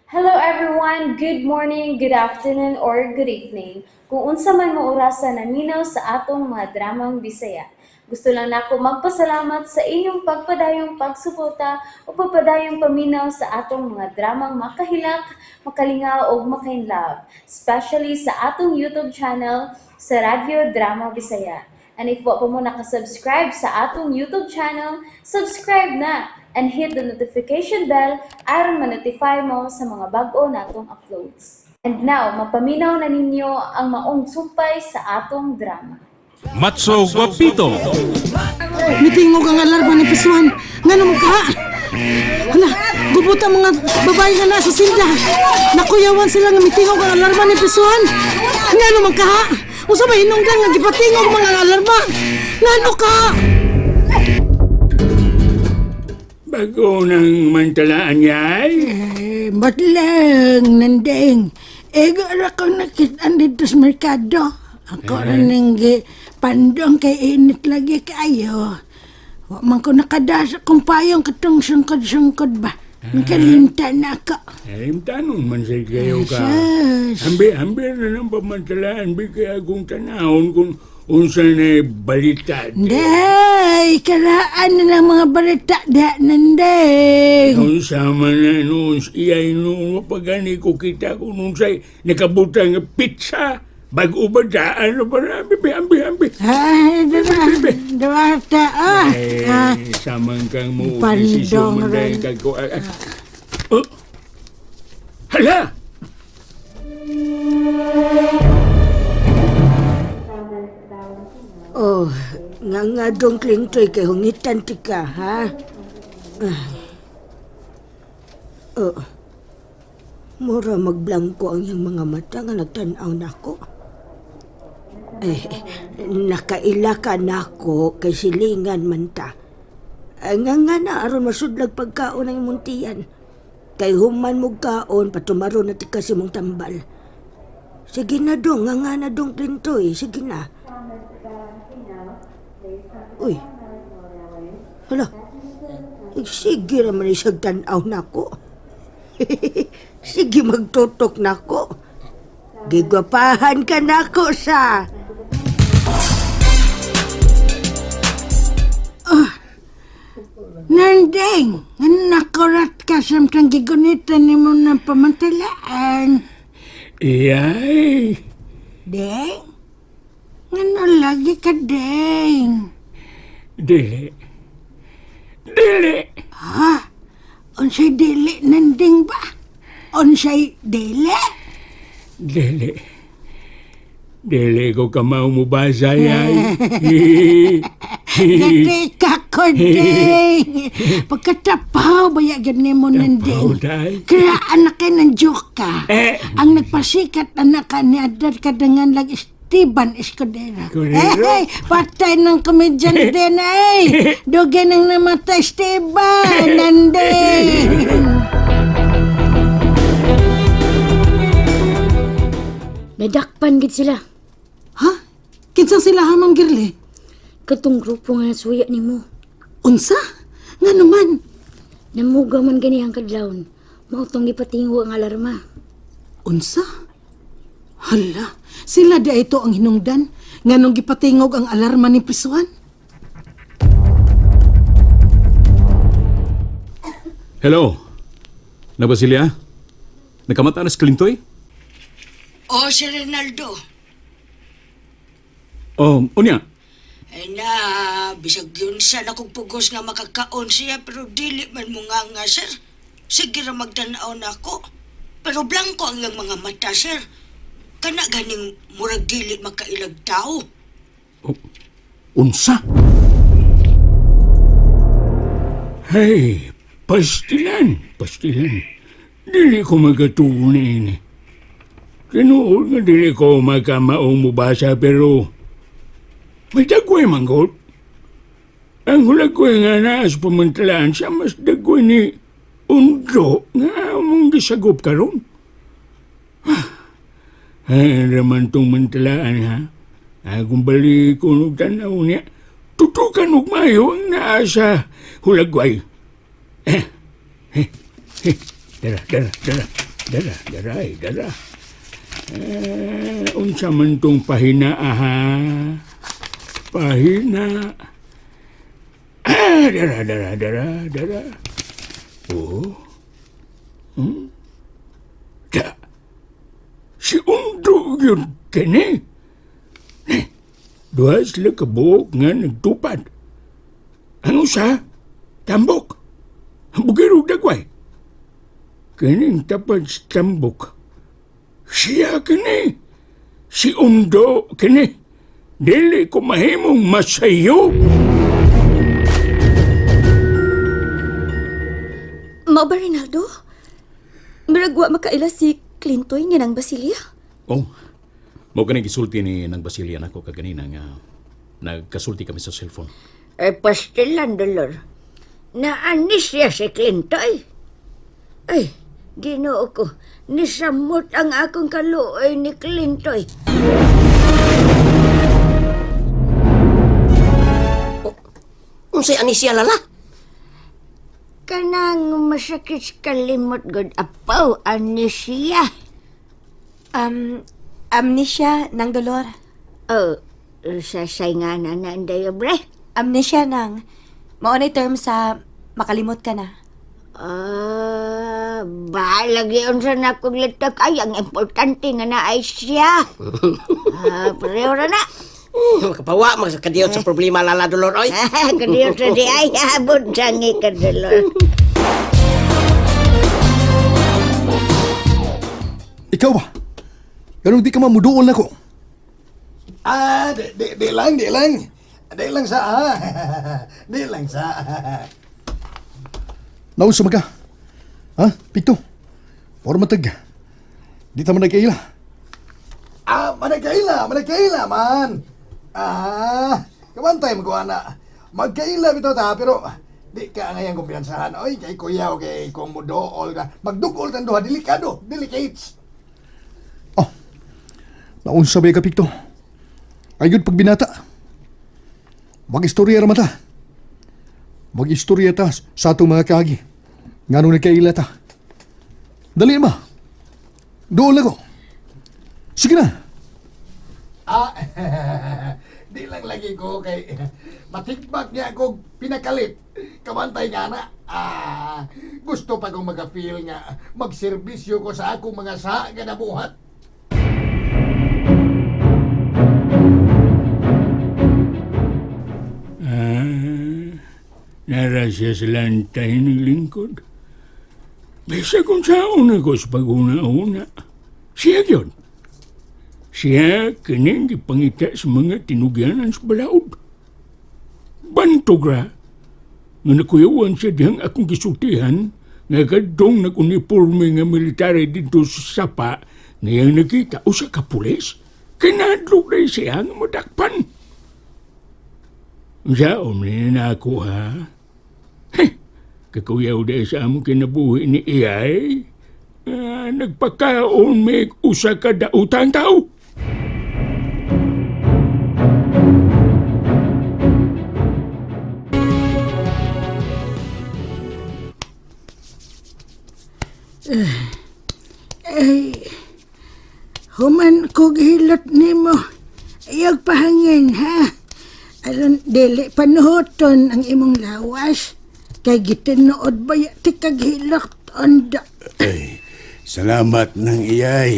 Hello everyone! Good morning, good afternoon, or good evening. Kung unsa man mo orasa naminaw sa atong mga dramang Bisaya. Gusto lang nako magpasalamat sa inyong pagpadayong pagsuporta o pagpadayong paminaw sa atong mga dramang makahilak, makalingaw ug makainlove, especially sa atong YouTube channel sa Radyo Drama Bisaya. And if wa pa mo nakasubscribe sa atong YouTube channel, subscribe na and hit the notification bell aron ma-notify mo sa mga bag-o natong uploads. And now, mapaminaw na ninyo ang maong sumpay sa atong drama. Matso Guapito. Mitingog ang alarma ni Pisuan. Nga naman ka? Hala, gubot ang mga babae nga nasa silda. Nakuyawan sila nga mitingog ang alarma ni Pisuan. Nga naman ka? Usa ba hinungdan nga gipatingog mga alarma? Ngano ka? Bago ng mantalaan yay. Eh, ba't lang, nandeng? Ego ra ko nakitaan dito sa merkado. Ako ra nang gi- pandong kay init lagi kaayo. Wa man ko nakadas akong payong katong sungkod-sungkod ba. Nakalimta na ako. Ay, tanong man sa kayo ka. Sus. Ambi, ambi na ng pamantalaan, bi kaya kung tanahon kung unsa na balita. Day, karaan na ng mga balita da nandeng. Unsa man na noon, iyay noon, mapagani ko kita kung unsay nakabutang nga pizza. Bago ba daan na ba na? Ambi, ambi, ambi. Ay, diba? Duwata, ah. Eh, Ah, samang kang mo, Pandong desisyon mo ron. dahil kag ko. Ah, ah. Oh! Hala! Oh, nga nga dong klintoy kay hungitan ti ka, ha? Ah. Oh. Mura magblangko ang iyang mga mata nga nagtan-aw nako. Eh, nakaila ka nako kay silingan man ta. Ay, nga nga na aron masudlag pagkaon ang imong tiyan. Kay human mo kaon patumaro na ti kasi mong tambal. Sige na dong, nga nga na dong klintoy, sige na. Uy. Hala. Eh, sige naman isang tanaw na ko. Sige magtutok na ko. Gigwapahan ka na ko sa. Nandeng, nakurat ka samtang gigunitan ni mo ng pamantalaan. Iyay! Deng? Ngano lagi ka, Deng? Dili. Dili! Ha? Unsay dili nanding ba? Unsay dili? Dili. Dili ko kamao mo basa, yay. Dili ka ko, Deng. Pagkatapaw, bayagad ni mo nanding. Day. Kaya anak kay ng joke ka. Eh. Ang nagpasikat anak ka ni Adar Kadangan lang Esteban Escudero. Escudero? Eh, patay ng komedyan din eh. Dugay nang namatay Esteban, nanding. Nadakpan gid sila. Ha? Kinsa sila ha, Ma'am Girly? Katong grupo nga nasuya nimo. Unsa? Nga naman? Namuga man gani ang kadlawon. Mao tong gipatingo ang alarma. Unsa? Hala, sila di ito ang hinungdan. Nga nung gipatingog ang alarma ni Pisuan. Hello. Na Basilia? Nakamata na si Clintoy? Oh, si Rinaldo. Oh, unya. Ay na, bisag yun sa nakong pugos nga makakaon siya pero dili man mo nga nga, sir. Sige ra magtanaw na ako. Pero blanko ang iyang mga mata, sir. Kana ganing murag dili makailag tao. Oh, unsa? Hey, pastilan, pastilan. Dili ko magatuo na ini. Tinuod nga dili ko makamaong mubasa pero may dagway manggot. Ang hulagway nga naa sa pamantalaan siya mas dagway ni Undo nga among gisagop karon. Ay, raman tong mantalaan ha. Akong balik ko og tanaw niya. Tutukan og mayo ang naa sa hulagway. Eh, eh, eh. Dara, dara, dara. Dara, dara, ay, dara. Eh, unsa man tong pahina, aha? Pahina. Ah, dara, dara, dara, dara. Oh. Da. Si Undo yun kini. Ni, duha sila kabuok nga nagtupad. Ang usa, tambok. Ang bugirog dagway. Kining tapad sa tambok. Siya kini. Si Undo kini. Dili ko mahimong masayo. Mao ba, Rinaldo? Murag wa makaila si Clintoy nga nang Basilia. Oh, mo kanang gisulti ni nang Basilia nako kaganina nga nagkasulti kami sa cellphone. Ay, pastilan, Dolor. Naanis siya si Clintoy. Ay, ginoo ko. Nisamot ang akong kaluoy ni Clintoy. Unsay ani siya lala? Kanang masakit sa kalimot god apaw anisya. Amnesia ng Dolor. Oh, sa nga na na bre. Amnesia nang. Mao na term sa makalimot ka na. Ah, bahalagi unsa na akong litak. Ay, ang importante nga na ay siya. Ah, pareho ra na. Makapawa man sa kadiyot sa problema lala Dolor oy. Kadiyot sa di ay abot sangi ka Dolor. Ikaw ba? Ganun di ka mamuduol na ko. Ah, di, di, di lang, di lang. Di lang sa, ah. Di lang sa. Nausa man ka. Ha? Pito. Ora matag. Di ta man nagkaila. Ah, managkaila, managkaila man. Ah, kamantay mo ko, ana. Magkaila bitaw ta, pero di ka ngayang kumpiyansahan. Oy, kay kuya, okay, kung mudool ka. Magdugol tan duha, delikado, delicates. Oh. Naunsa ba ka, Pito? Ayun pagbinata. Mag-istorya ra man ta. Mag-istorya ta sa atong mga kaagi. Ngano nagkaila ta. Dali ma. Duol na ko. Sige na. Ah, di lang lagi ko kay matigbak niya ako pinakalit. Kamantay nga na. Ah, gusto pa kong maga-feel nga magserbisyo ko sa akong mga sa nga nabuhat. Ah, nara siya sa lantay ng lingkod. Bisa kung saon ako sa pag-una-una. Siya yun. Siya kining gipangita sa mga tinugyanan sa balaod. Bantog ra. Nga nakuyawan siya dihang akong gisultihan nga kadtong nag-uniforme nga military dito sa Sapa ngayang nakita usa ka pulis. Kinadlok na siya nga madakpan. Saon ni na ako ha? Heh, kakuyaw dahil sa among kinabuhi ni Iyay. Ah, nagpakaon may usa ka dautang tao. Ay, human ko gihilot nimo. Ayog pahangin, ha? Aron dili panuhoton ang imong lawas. Kay gitinuod ba ya ti kaghilot onda. Ay, salamat ng iyay.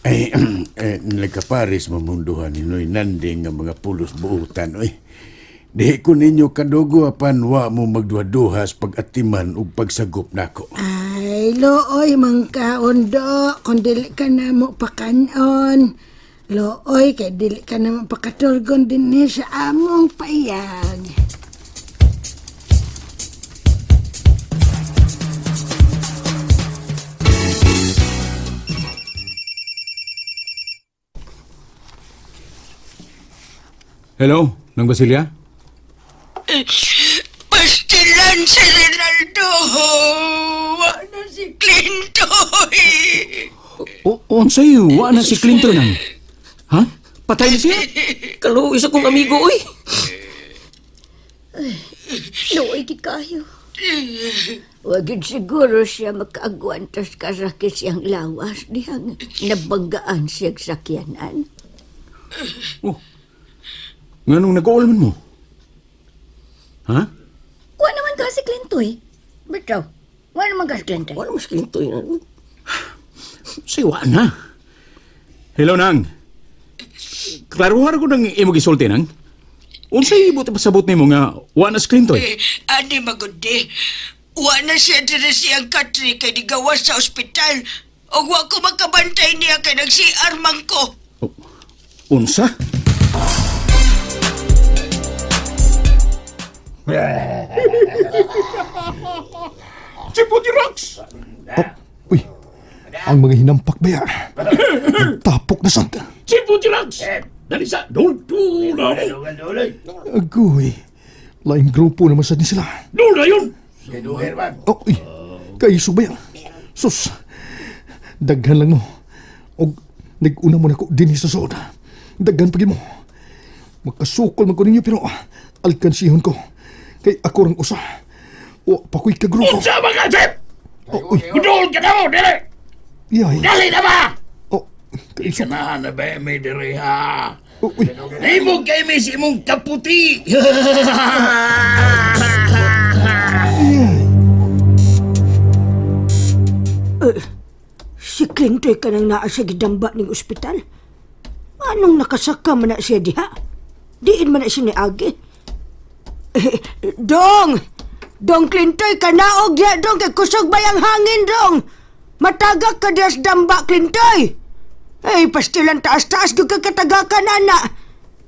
Ay, eh, nagkapares mamunduhan ni Noy Nanding nga mga pulos buutan, oy. Di ko ninyo kadugo apan wa mo magduha-duhas pag-atiman ug pagsagop nako. Ay, looy, mangkaon do. Kung dili ka na mo pakanon. Looy, kay dili ka na mo pakatulgon din ni sa among payag. Hello, nang Basilia? Pastilan si Rinaldo. Wala si Clintoy. O, unsay wa na si Clinton nang. Ha? Patay na siya? Kaluoy sa kong amigo oy. Luoy gid kaayo. Wagid siguro siya makaagwantas kasakit siyang lawas dihang nabanggaan siyang sakyanan. Oh. Nganong nag-uol man mo? Ha? Wa naman ka si Clintoy. Bitaw, wala man kas Clintoy. Wala mas Clintoy. Siwa na. Hello, Nang. Klaruhan ko nang imo gisulti, Nang. Unsay ibot pasabot nimo nga wa na si Clintoy? Eh, ani magundi. Wa na siya diri siyang katri kay digawas sa ospital. Og wa ko makabantay niya kay nag-CR man ko. Oh, unsa? Si Puti Rocks! Oh, uy, ang mga hinampak ba ya? Tapok na santa. Si Puti Rocks! Dali sa dul dul na mo. Agoy, laing grupo naman sad ni sila. Dul na yun! Oh, uy, kaiso ba ya? Sus, daghan lang mo. Og nag-una mo na ko din sa suod. Daghan pagin mo. Makasukol man ko ninyo pero alkansihon ko. Kay ako rang usa. O, pakoy ka grupo. Unsa ba ka, Jeff? Oh, uy, Dul ka na mo, dili! iyay. Dali na ba? Oh, kaiso. Samahan na ba may diri ha? Oh, uy. Nahimog kay mi si imong kaputi! Iyay. Si Clintoy ka nang naa sa gidamba ning ospital. Anong nakasaka man na siya diha? Diin man na siya niagi. Eh, dong! Dong Clintoy, kanaog diha dong kay kusog ba ang hangin dong? Matagak ka diha sa damba, Clintoy! Ay, pastilan taas-taas gyud ka katagakan, ana.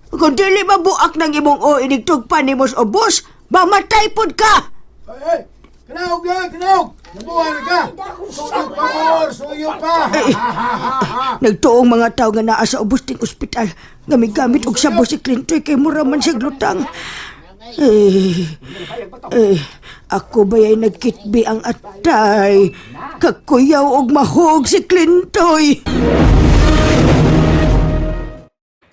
Kung dili mabuak ng imong o inigtugpan nimo sa ubos, mamatay pod ka! Ay, ay! Kanaog na! Kanaog! Nabuhay na ka! Suyo pa, or! Suyo pa! Nagtuong mga tao nga naa sa ubos ting ospital. Gamit-gamit og sabo si Clintoy kay mura man siya glutang. Eh, eh, ako ba ay nagkitbi ang atay? Kakuyaw og mahog si Clintoy.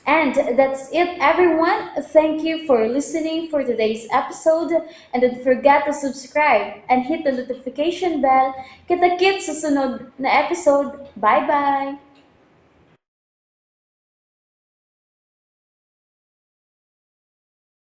And that's it, everyone. Thank you for listening for today's episode. And don't forget to subscribe and hit the notification bell. Kita-kits sa sunod na episode. Bye-bye!